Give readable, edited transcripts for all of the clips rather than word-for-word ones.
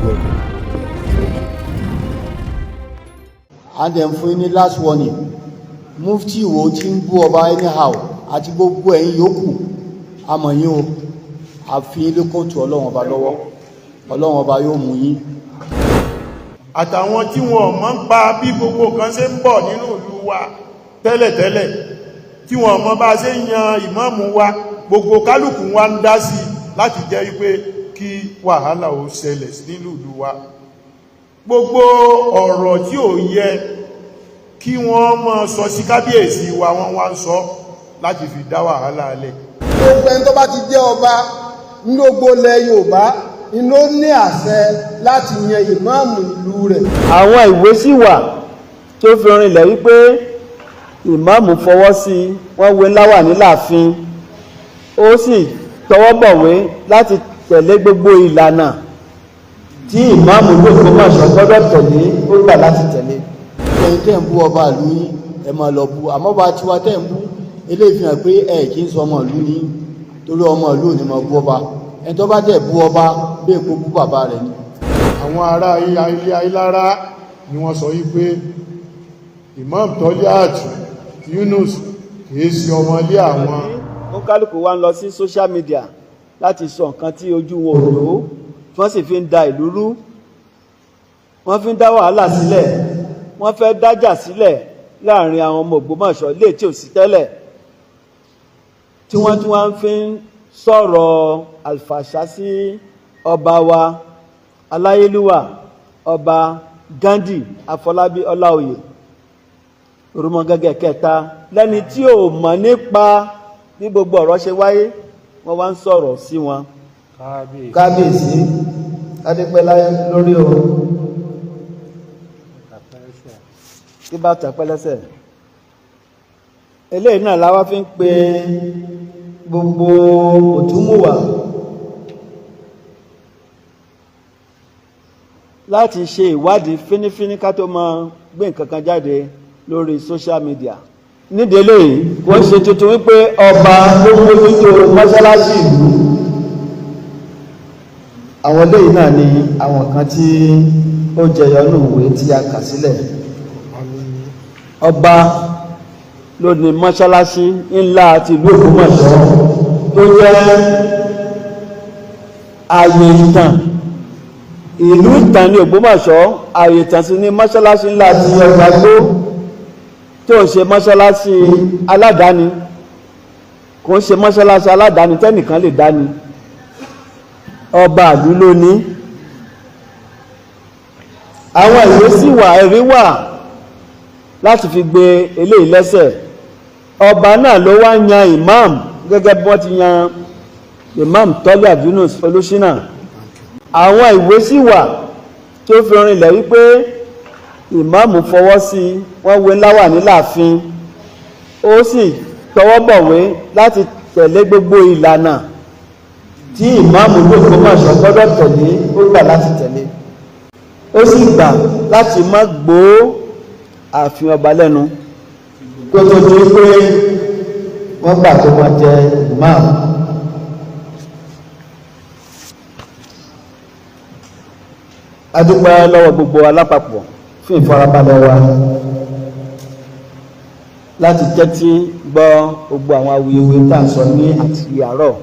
Welcome. A dẹ̀ ń fún yín ní last warning. Mufti Ìwó tí ń bú ọba anyhow àti gbogbo ẹ̀yin yòókù, àmọ̀ yín o. Àfi ilé kóòtù Ọlọ́run Ọba lọ́wọ́, Ọlọ́run Ọba yóò mú yín. Àtàwọn tí wọn mọ̀ ń pa bí gbogbo kan ṣe ń bọ̀ nínú ìlú wa tẹ́lẹ̀tẹ́lẹ̀, tí wọn mọ̀ bá ṣe ń yan ìmáàmù wa, gbogbo kálukú wa ń dá sí láti jẹ́ wípé kí wàhálà ó ṣẹlẹ̀ nínú ìlú wa. Gbogbo ọ̀rọ̀ tí ò yẹ kí wọ́n máa sọ sí kábíyèsí wa, wọ́n wá ń sọ láti fi dá wàhálà lẹ̀. Gbogbo ẹni tó bá ti jẹ́ ọba ní gbogbo ilẹ̀ Yorùbá inú ní àṣẹ láti yan ìmáàmù ìlú rẹ̀. Àwọn ìwé sì wà tó fi rinlẹ̀ wípé ìmáàmù fọwọ́ sí i, wọ́n wé láwàní láàfin, ó sì tọwọ́ bọ̀wé láti tẹ̀lé gbogbo ìlànà tí ìmáàmù l'Ógbómọ̀ṣọ́ gbọ́dọ̀ tẹ̀lé. Ó gbà láti tẹ̀lé. Ẹ̀yin tẹ́ ń bú ọba ìlú yín, ẹ máa lọ bú. Àmọ́ bá tiwa tẹ́ ń bú eléyìí fi hàn pé ẹ kì í sọ ọmọ ìlú ní, torí ọmọ ìlú ò ní máa bú ọba. Ẹni tó bá dẹ̀ bú ọba, bí èkó bú bàbá rẹ̀ ni. Àwọn ará ilé Ayílára ni wọ́n sọ wípé Imam Toliat Yunus kìí ṣe ọmọ ilé àwọn. Ó kálukú wa ń lọ sí social media láti sọ nǹkan tí ojú wọn ò tó, tí wọ́n sì fi ń da ìlú rú, wọ́n fi ń dá wàhálà sílẹ̀, wọ́n fẹ́ dájà sílẹ̀ láàrin àwọn ọmọ Ògbómọ̀ṣọ́ lè tí ò sí tẹ́lẹ̀, tí wọ́n tún wá ń fi ń sọ̀rọ̀ àlùfàṣà sí ọba wa aláyélúwà, Ọba Ghandi Afọlábí Ọláoyè Òrùmọ̀gẹ́gẹ́ kẹta, lẹ́ni tí ò mọ̀ nípa bí gbogbo ọ̀rọ̀ ṣe wáyé, wọ́n wá ń sọ̀rọ̀ sí wọn. Kábíyèsí, adépẹ́láyé lórí o. Tí bá tàpẹ́ lẹ́sẹ̀ eléyìí náà la wá fi ń pe gbogbo òtúmùwà láti ṣe ìwádìí fínífíní ká tó máa gbé nǹkan kan jáde lórí social media. Nídìí eléyìí, kò ń ṣe tuntun wípé ọba ló mójútó mọ́ṣáláṣí ìlú. Àwọn eléyìí náà ni àwọn kan tí ó jẹyọ nínú ìwé tí a kà sílẹ̀. Ọba ló ní mọ́ṣáláṣí ńlá ti ìlú Ògbómọ̀ṣọ́ tó jẹ́ ààyè ìtàn ìlú, ìtàn ní Ògbómọ̀ṣọ́, ààyè ìtàn sí ní mọ́ṣáláṣí ńlá ti Ọgbàgbó tó ń ṣe mọ́ṣáláṣí aládàáni. Kò ń ṣe mọ́ṣáláṣí aládàáni tẹ́nìkan lè dání, ọba ìlú ló ní. Àwọn ìwé sì wà, ẹ̀rí wà láti fi gbé eléyìí lẹ́sẹ̀. Ọba náà ló wá yan imam gẹ́gẹ́ bí wọ́n ti yan Imam Toliat Yunus Olúṣínà. Àwọn ìwé sì wà tó fi rinlẹ̀ wípé ìmáàmù fọwọ́ sí i, wọ́n wé láwàní láàfin, ó sì tọwọ́ bọ̀wé láti tẹ̀lé gbogbo ìlànà tí ìmáàmù l'Ógbómọ̀ṣọ́ gbọ́dọ̀ tẹ̀lé. Ó gbà láti tẹ̀lé, ó sì gbà láti má gbó ààfin ọba lẹ́nu kó tó di pé wọ́n gbà tó máa jẹ ìmáàmù. A dúpẹ́ lọ́wọ́ gbogbo alápapọ̀ fún ìfarabalẹ̀ wa láti tẹ́tí gbọ́ gbogbo àwọn awuyewuye tá à ń sọ ní àti àárọ̀,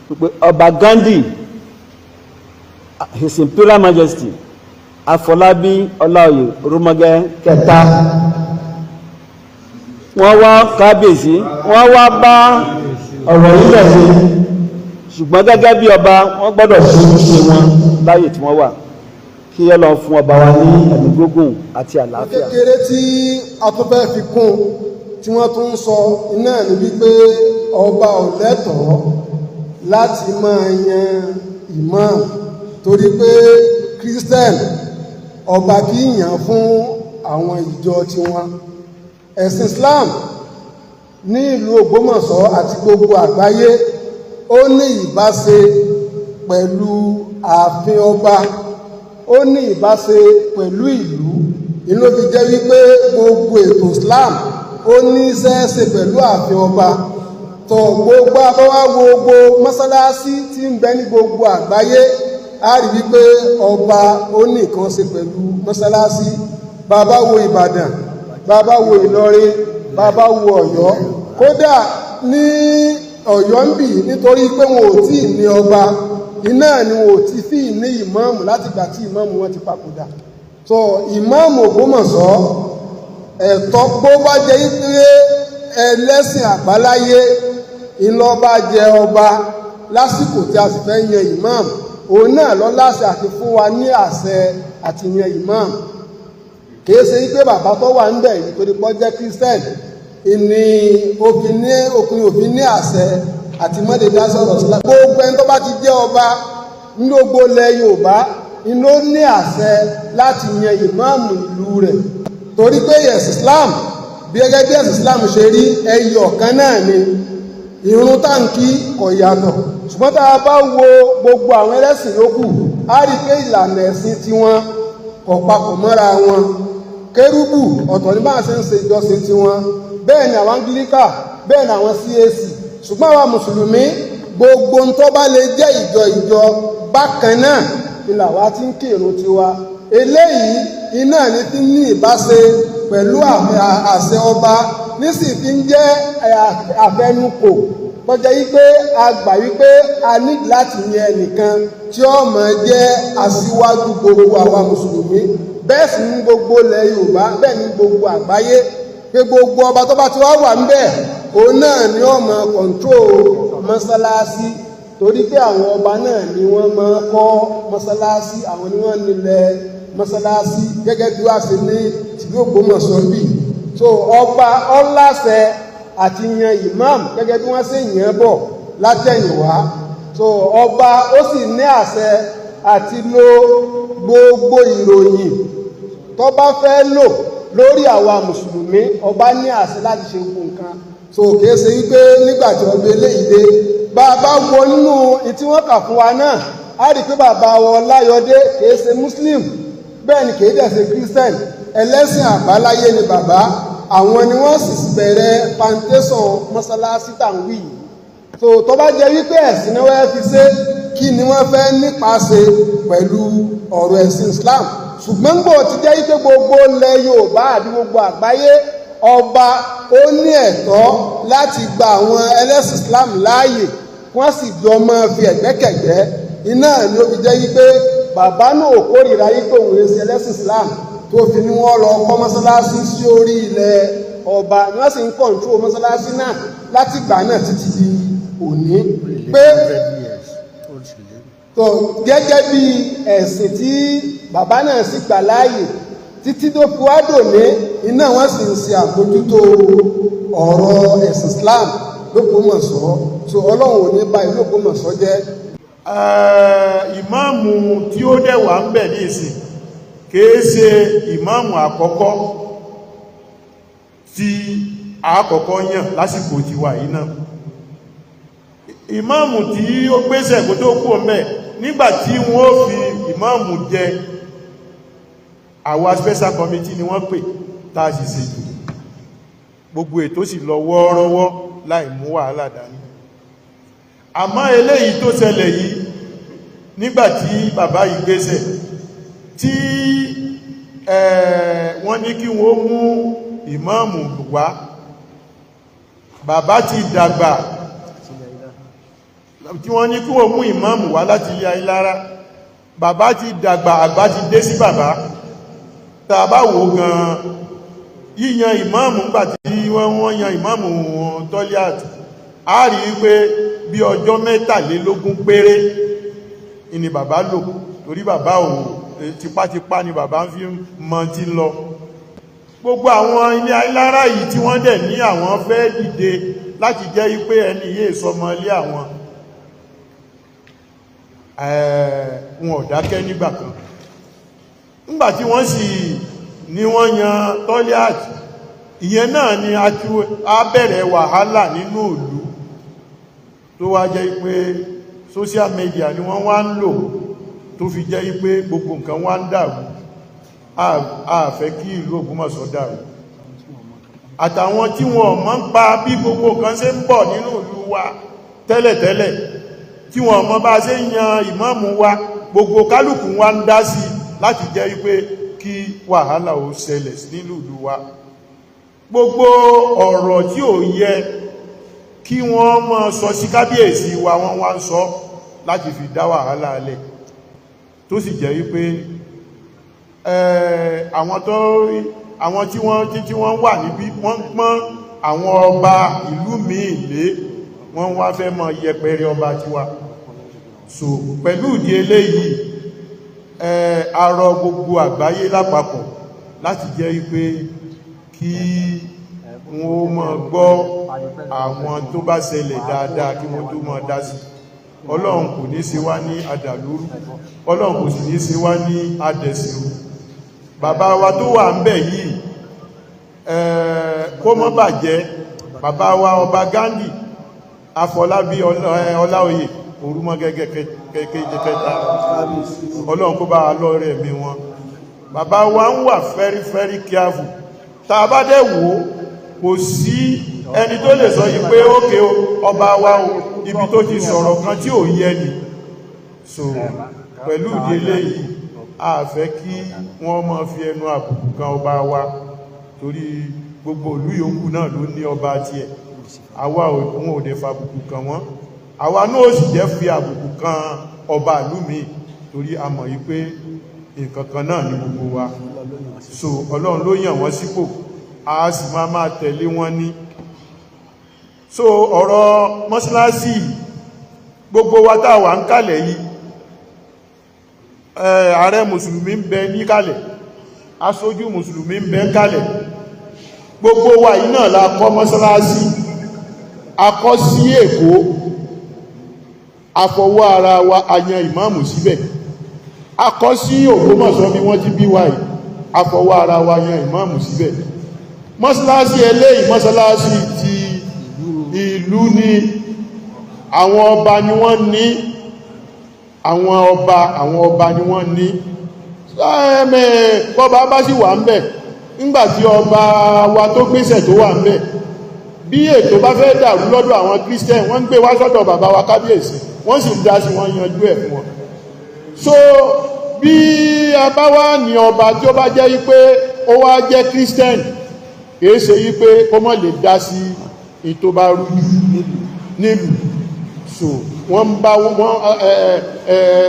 wípé Ọba Ghandi, His Imperial Majesty Afọlábí Ọláoyè Òrùmọ̀gẹ́ kẹta, wọ́n wá kábíyèsí, wọ́n wá bá ọ̀rọ̀ yìí lẹ̀ sí, ṣùgbọ́n gẹ́gẹ́ bí ọba, wọ́n gbọ́dọ̀ ṣe ojúṣe wọn láyè tí wọ́n wà. Kí Ọlọ́run fún ọba wa ní ẹ̀mí gígùn àti àlàáfíà. Kékeré tí a tún fẹ́ fi kún tí wọ́n tún ń sọ iná ní wípé ọba ò lẹ́tọ̀ọ́ láti máa yan imam, torí pé Christian ọba kì í yàn fún àwọn ìjọ tiwọn. Ẹ̀sìn Islam ní ìlú Ògbómọ̀ṣọ́ àti gbogbo àgbáyé, ó ní ìbáṣe pẹ̀lú ààfin ọba, ó ní ìbáṣe pẹ̀lú ìlú. Inú fi jẹ́ wípé gbogbo ètò Islam ó ní sẹ́ẹ̀sẹ̀ pẹ̀lú ààfin ọba tó gbogbo abọ́wá, gbogbo mọ́sálásí tí ń bẹ ní gbogbo àgbáyé. A rí wípé ọba ó ní nǹkan ṣe pẹ̀lú mọ́sálásí. Bàbá wo Ìbàdàn, bàbá wo Ìlọrin, bàbá wo Ọ̀yọ́, kódà ní Ọ̀yọ́ ń bì, nítorí pé wọn ò tí ì ní ọba, iná ni wọn ò ti fi ní ìmáàmù látìgbà tí ìmáàmù wọn ti papòdà. So ìmáàmù Ògbómọ̀ṣọ́, ẹ̀tọ́ bó bá jẹ́ pé ẹlẹ́sìn àbáláyé ìlọba jẹ ọba lásìkò tí a sì fẹ́ yan ìmáàmù, òun náà lọ láṣẹ àti fún wa ní àṣẹ àti yan ìmáàmù. Kìí ṣe pé bàbá tó wà ń bẹ̀ yìí torí pé ó jẹ́ Christian ìní òfin ní òfin òfin ní àṣẹ àti mọ́lẹ̀dá sọ̀rọ̀ sílá. Gbogbo ẹni tó bá ti jẹ́ ọba ní gbogbo ilẹ̀ Yorùbá inú ní àṣẹ láti yan ìmáàmù ìlú rẹ̀, torí pé ẹ̀sìn Islam, bí gẹ́gẹ́ bí ẹ̀sìn Islam ṣe rí, ẹyọ kan náà ni ìrun táǹkì kò yàtọ̀. Ṣùgbọ́n tá a bá wo gbogbo àwọn ẹlẹ́sìn yòókù, á rí i pé ìlànà ẹ̀sìn tiwọn kò papọ̀ mọ́ra wọn. Kérúbù ọ̀tọ̀ ní báwọn ṣe ń ṣe ìjọsìn tiwọn, bẹ́ẹ̀ ni àwọn Anglika, bẹ́ẹ̀ ni àwọn CAC. Ṣùgbọ́n àwa mùsùlùmí, gbogbo ń tó bá lè jẹ́ ìjọ ìjọ bákan náà ni làwa ti ń kírun tiwa. Eléyìí iná ní ti ní ìbáṣe pẹ̀lú àṣẹ ọba, nísì fi ń jẹ́ àfẹnukò tọ́jẹ́ wípé a gbà wípé a ní láti yan ẹnìkan tí ó máa jẹ́ aṣíwájú gbogbo àwa mùsùlùmí. Bẹ́ẹ̀ sì ní gbogbo ilẹ̀ Yorùbá, bẹ́ẹ̀ ní gbogbo àgbáyé, pé gbogbo ọba tó bá ti wá wà ńbẹ̀, òun náà ni ó máa kọ̀ǹtró mọ́sálásí, torí pé àwọn ọba náà ni wọ́n máa kọ́ mọ́sálásí, àwọn ni wọ́n nílẹ̀ mọ́sálásí, gẹ́gẹ́ bí wàá ṣe ní tìlú Ògbómọ̀ṣọ́ bí. So ọba ọláṣẹ àti yan imam gẹ́gẹ́ bí wọ́n ṣe yàn bọ̀ látẹ̀yìnwá. So ọba ó sì ní àṣẹ àti lo gbogbo ìròyìn tó bá fẹ́ lò lórí àwa mùsùlùmí. Ọba ní àṣẹ láti ṣe gbogbo nǹkan. So kìí ṣe wípé nígbà tí ọba eléyìí dé, bá a bá wo nínú ìtí wọ́n kà fún wa náà, á rí i pé bàbá wọn Láyọ̀dé kìí ṣe muslim, bẹ́ẹ̀ ni kìí dẹ̀ ṣe christian, ẹlẹ́sìn àbáláyé ni bàbá. Àwọn ni wọ́n sì bẹ̀rẹ̀ foundation mọ́sálásí tá à ń wí yìí. So tó bá jẹ́ wípé ẹ̀sìn ni wọ́n fi ṣe, kí ni wọ́n fẹ́ nípa ṣe pẹ̀lú ọ̀rọ̀ ẹ̀sìn Islam? Ṣùgbọ́n gbò ti jẹ́ wípé gbogbo ilẹ̀ Yorùbá àbí gbogbo àgbáyé, ọba ó ní ẹ̀tọ́ láti gba àwọn ẹlẹ́sìn Islam láàyè, wọ́n sì jọ máa fi ẹ̀gbẹ́kẹ̀gbẹ́. Iná ni ó fi jẹ́ wípé bàbá náà ò kórìíra wípé òun ṣe ẹlẹ́sìn Islam, tó fi ní wọ́n lọ kọ́ mọ́sálásí sí orí ilẹ̀ ọba, ni wọ́n sì ń kọ̀ǹtró mọ́sálásí náà láti ìgbà náà títí di òní. Pé tó gẹ́gẹ́ bí ẹ̀sìn tí bàbá náà sì gbà láàyè títí tó fi wá dòní, iná wọn sì ń ṣe àbójútó ọ̀rọ̀ ẹ̀sìn Islam l'Ógbómọ̀ṣọ́. So Ọlọ́run ò ní bà ìlú Ògbómọ̀ṣọ́ jẹ́. Ìmáàmù tí ó dẹ̀ wà ń bẹ̀ ní ìsìn kìí ṣe ìmáàmù àkọ́kọ́ tí àkọ́kọ́ yàn lásìkò ti wà yìí náà. Ìmáàmù tí ó gbéṣẹ̀ kó tó kú ọmọ ẹ̀, nígbàtí wọ́n fi ìmáàmù jẹ, àwa special committee ni wọ́n pè, tá a sì ṣètò gbogbo ètò sì lọ wọ́ọ́rọ́wọ́ láì mú wàhálà dání. Àmọ́ eléyìí tó ṣẹlẹ̀ yìí, nígbàtí bàbá yìí gbéṣẹ̀ tí wọ́n ní kí wọ́n mú ìmáàmù wá, bàbá ti dàgbà, tí wọ́n ní kí wọ́n mú ìmáàmù wá láti ilé Ayílára, bàbá ti dàgbà, àgbà ti dé sí bàbá. Tá a bá wò gan, yíyan ìmáàmù ńgbà tí wọ́n yan ìmáàmù Toliat, a rí wípé bí ọjọ́ 23 péré ni bàbá lò, torí bàbá ò tipátipá ni bàbá ń fi mọ́ tí ń lọ. Gbogbo àwọn ilé Ayílára yìí tí wọ́n dẹ̀ ní àwọn fẹ́ dìde láti jẹ́ wípé ẹni yéé sọmọ ilé àwọn, wọn ò dákẹ́ nígbà kan. Nígbà tí wọ́n sì ní wọ́n yan Toliat, ìyẹn náà ni a bẹ̀rẹ̀ wàhálà nínú ìlú, tó wá jẹ́ pé social media ni wọ́n wá ń lò, tó fi jẹ́ pé gbogbo nǹkan wá ń dàrú. A fẹ́ kí ìlú Ògbómọ̀ṣọ́ dàrú. Àtàwọn tí wọ́n mọ̀ ń pa bí gbogbo nǹkan ṣe ń bọ̀ nínú ìlú wa tẹ́lẹ̀tẹ́lẹ̀, tí wọ́n mọ̀ bá ṣe ń yan ìmáàmù wa, Gbogbo kálukú wa ń dá sí láti jẹ́ wípé kí wàhálà ó ṣẹlẹ̀ nínú ìlú wa. Gbogbo ọ̀rọ̀ tí ò yẹ kí wọ́n máa sọ sí kábíyèsí wa, wọ́n wá ń sọ láti fi dá wàhálà lẹ̀, tó sì jẹ́ wípé àwọn tí wọ́n wà níbí, wọ́n ń pọ́n àwọn ọba ìlú míì lé, wọ́n wá fẹ́ mọ yẹpẹrẹ ọba tiwa. So pẹ̀lú ìdí eléyìí, a rọ gbogbo àgbáyé lápapọ̀ láti jẹ́ wípé kí wọ́n máa gbọ́ àwọn tó bá ṣẹlẹ̀ dáadáa kí wọ́n tó máa dá sí. Ọlọ́run kò ní ṣe wá ní adàlúrú, Ọlọ́run kò sì ní ṣe wá ní adẹ̀sìrú. Bàbá wa tó wà ń bẹ̀ yìí, kó mọ́ bàjẹ́, bàbá wa ọba Gandhi Afọlábí Ọláoyè Orúmọgẹ́gẹ́ kẹta, Ọlọ́run kó bá lọ́rẹ̀ mi wọn. Bàbá wa ń wà very very careful. Tá a bá dẹ̀ wò, kò sí ẹni tó lè sọ yìí pé ókè ọba wa o, ibi tó ti sọ̀rọ̀ kan tí ò yẹ ni. So pẹ̀lú ìdí eléyìí, a fẹ́ kí wọ́n máa fi ẹnu àbùkù kan ọba wa, torí gbogbo ìlú yòókù náà ló ní ọba tiẹ̀. Àwa òun ò dẹ̀ fàbùkù kan wọ́n, àwa náà ó sì jẹ́ fi àbùkù kan ọba ìlú mi, torí a mọ̀ yí pé nǹkan kan náà ní gbogbo wa. So Ọlọ́run ló yàn wọ́n sípò, a sì máa máa tẹ̀lé wọn ní. So ọ̀rọ̀ mọ́sálásí, gbogbo wa tá wà ń kalẹ̀ yìí, ààrẹ mùsùlùmí ń bẹ ní kalẹ̀, aṣojú mùsùlùmí ń bẹ kalẹ̀, gbogbo wa yìí náà la kọ́ mọ́sálásí. A kọ́ sí Èkó, àfọwọ́ ara wa a yan ìmáàmù síbẹ̀. A kọ́ sí Ògbómọ̀ṣọ́ bí wọ́n ti bí wa yìí, àfọwọ́ ara wa yan ìmáàmù síbẹ̀. Mọ́sálásí eléyìí, mọ́sálásí ti ìlú ni, àwọn ọba ni wọ́n ní, àwọn ọba ni wọ́n ní. Ẹ̀mẹ́ bọ́ba bá sì wà ń bẹ̀, nígbàtí ọba wa tó gbéṣẹ̀ tó wà ń bẹ̀, bí ètò bá fẹ́ dàrú lọ́dọ̀ àwọn Christian, wọ́n ń gbé wá sọ́dọ̀ bàbá wa kábíyèsí, wọ́n sì ń dá sí, wọ́n yanjú ẹ̀ fún wọn. So bí a bá wá ní ọba tí ó bá jẹ́ wípé ó wá jẹ́ Christian, kìí ṣe wípé kó mọ̀ lè dá sí ìtò bá rújú nílùú. So wọ́n ń bá wọ́n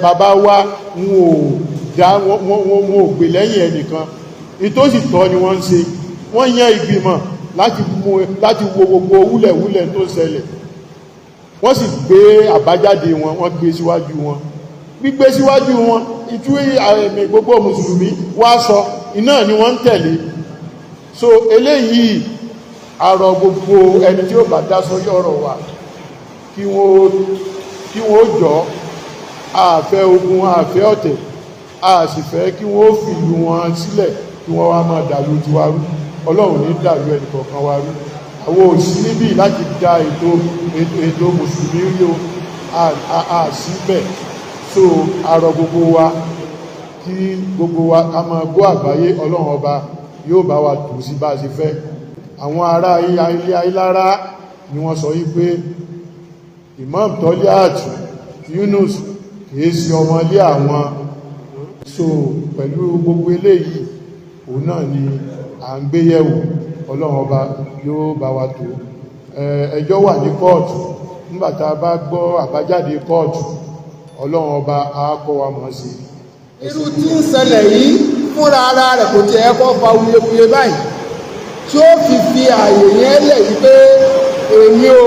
bàbá wa, wọn ò dá wọn, wọn ò gbè lẹ́yìn ẹnìkan. Ìtò sì tọ́ ni wọ́n ń ṣe. Wọ́n yan ìgbìmọ̀ láti mú, láti wo gbogbo wúlẹ̀wúlẹ̀ tó ń ṣẹlẹ̀, wọ́n sì gbé àbájáde wọn, wọ́n gbé síwájú wọn. Gbígbé síwájú wọn, ìtú àmì gbogbo mùsùlùmí wá sọ iná ni wọ́n ń tẹ̀lé. So eléyìí, àrọ̀ gbogbo ẹni tí ó bá dá sórí ọ̀rọ̀ wa kí wọ́n jọ. Àfẹ́ ogun, àfẹ́ ọ̀tẹ̀, a sì fẹ́ kí wọ́n fìlú wọn sílẹ̀ kí wọ́n wá máa dàlú tiwa rú. Ọlọ́run ní dàlú ẹnìkọ̀ọ̀kan wa rú. Àwọn òsì níbí láti da ètò mùsùlùmí rí o, a sí bẹ̀. So àrọ̀ gbogbo wa kí gbogbo wa ká máa gbọ́ àgbáyé. Ọlọ́run ọba yóò bá wa tò sí bá a ṣe fẹ́. Àwọn ará ilé Ayílára ni wọ́n sọ wípé Imam Toliat Yunus kìí ṣe ọmọlé àwọn. So pẹ̀lú gbogbo eléyìí, òun náà ni à ń gbé yẹ̀wò. Ọlọ́run ọba yóò bá wa tó. Ẹjọ́ wà ní kóòtù. Nígbàtà bá gbọ́ àbájáde kóòtù, Ọlọ́run ọba á kọ́ wa mọ̀ sí. Irú tí ń ṣẹlẹ̀ yìí fúnra ara rẹ̀ kò tiẹ̀ kọ́ fa wuyewuye báyìí tí ó fi fi ààyè yẹn lẹ̀ yìí pé èmi ò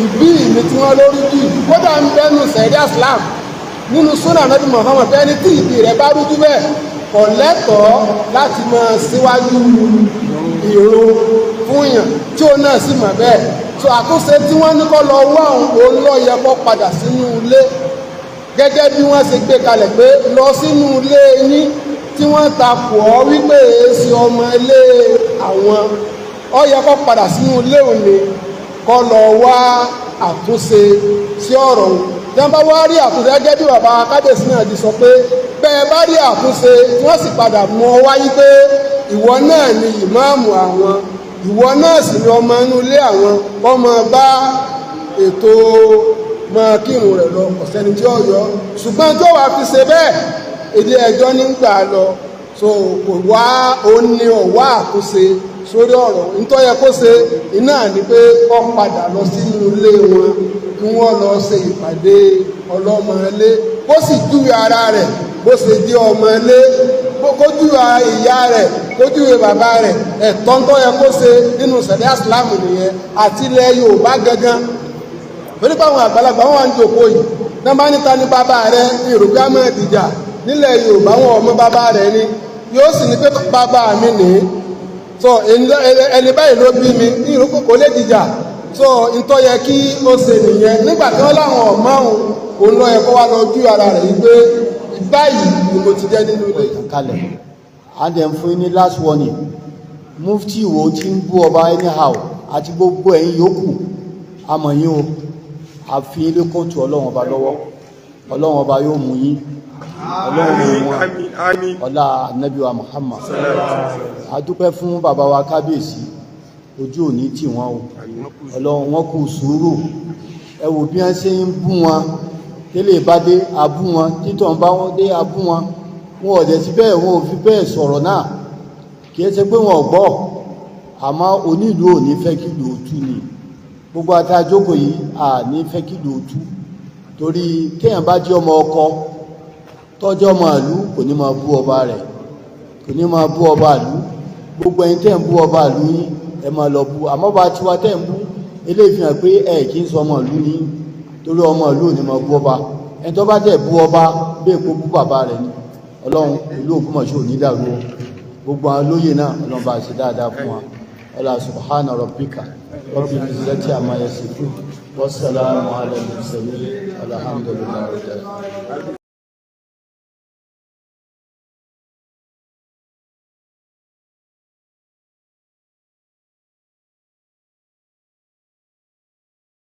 ìbí mi tí wọ́n lórí jù. Kódà ń bẹ́nu sẹ̀ríà Islam, nínú súnà Nábì Muhammad, ẹni tí ìbí rẹ̀ bá rújú bẹ́ẹ̀ kò lẹ́tọ̀ọ́ láti máa síwájú ìrun fún yàn, tí ó náà sì mọ̀ bẹ́ẹ̀. So àtúnṣe tí wọ́n ní kọ́ lọ wá òun ló yẹ kó padà sínú ilé, gẹ́gẹ́ bí wọ́n ṣe gbé kalẹ̀ pé lọ sínú ilé yín tí wọ́n takò ọ́ wípé èsì ọmọ ilé àwọn. Ó yẹ kó padà sínú ilé òní, kó lọ wá àtúnṣe sí ọ̀rọ̀ òun. Tí wọ́n bá wá rí àtúnṣe, gẹ́gẹ́ bí bàbá kábíyèsí náà ti sọ pé bẹ́ẹ̀ bá rí àtúnṣe, tí wọ́n sì padà mú ọ wáyé pé ìwọ náà ni ìmáàmù àwọn, ìwọ náà sì ni ọmọ inú ilé àwọn, kọ́ mọ bá ètò. Máa kírun rẹ̀ lọ, kò sẹ́ni tí ó yọ. Ṣùgbọ́n tó wàá fi ṣe bẹ́ẹ̀, èdè ẹjọ́ ní gbà lọ. So kò wá, ó ní ọ̀wá àtúnṣe sórí ọ̀rọ̀ nítorí yẹ kó ṣe iná ni pé kó padà lọ sínú ilé wọn, kí wọ́n lọ ṣe ìpàdé ọlọ́mọlé, kó sì júwe ara rẹ̀ bó ṣe jẹ́ ọmọlé, kó júwe ìyá rẹ̀, kó júwe bàbá rẹ̀. Ẹ̀tọ́ tó yẹ kó ṣe nínú sẹ̀dá ìsìlámù nìyẹn àti ilẹ̀ Yorùbá gangan. Torí pé àwọn àgbàlagbà wọn wà ń jòkó yìí náà, bá níta ní bàbá rẹ̀ ní Yorùbá máa dìjà nílẹ̀ Yorùbá, wọn ọmọ bàbá rẹ̀ ni yóò sì ní pé bàbá mi nìyí. So ẹni báyìí ló bí mi ní ìrúkọ, kò lè dìjà. So ntọ́ yẹ kí ó ṣe nìyẹn. Nígbà tí wọ́n láwọn ọ̀mọ́ òun ló yẹ kó wá lọ ju ara rẹ̀ yìí pé báyìí ni mo ti jẹ́ nínú ilé. Kalẹ̀ a dẹ̀ ń fún yín ní last warning. Mufti Ìwó tí ń bú ọba anyhow àti gbogbo ẹ̀yin yòókù, àmọ̀ yín o. Àfi ilé kóòtù Ọlọ́run Ọba lọ́wọ́. Ọlọ́run Ọba yóò mú yín, Ọlọ́run mú wọn. Ọlá Ànábì wa Muhammad. A dúpẹ́ fún bàbá wa kábíyèsí, ojú òní tì wọ́n o. Ọlọ́run, wọn kù sùúrù. Ẹ wò bí wọ́n ṣe ń bú wọn, tẹ́lẹ̀ bá dé abú wọn, títọ̀ ń bá wọn dé abú wọn, wọn ò dẹ̀ sí bẹ́ẹ̀, wọn ò fi bẹ́ẹ̀ sọ̀rọ̀ náà. Kì í ṣe pé wọn ò gbọ́, àmọ́ onílùú ò ní fẹ́ kí ìlú ó tú ni. Gbogbo àtàjókòó yìí, à ní fẹ́ kí ìlú ó tú, torí téèyàn bá jẹ́ ọmọ ọkọ tọ́jọ́ ọmọ ìlú, kò ní máa bú ọba rẹ̀, kò ní máa bú ọba ìlú. Gbogbo ẹni tẹ́ ń bú ọba ìlú yín, ẹ máa lọ bú. Àmọ́ bá tiwa tẹ́ ń bú eléyìí fi hàn pé ẹ kì í sọ ọmọ ìlú ní, torí ọmọ ìlú ò ní máa bú ọba. Ẹni tó bá dẹ̀ bú ọba, bẹ́ẹ̀ kó bú bàbá rẹ̀ ni. Ọlọ́run, ìlú Ògbómọ̀ṣọ́ ò ní dàrú o. Gbogbo àwọn olóyè náà, Ọlọ́run bá ṣe dáadáa fún wa. Ọlá subhana rabbika rabbil izzati amma yasifun, wassalamu ala al-mursalin, alhamdulillahi rabbil alamin.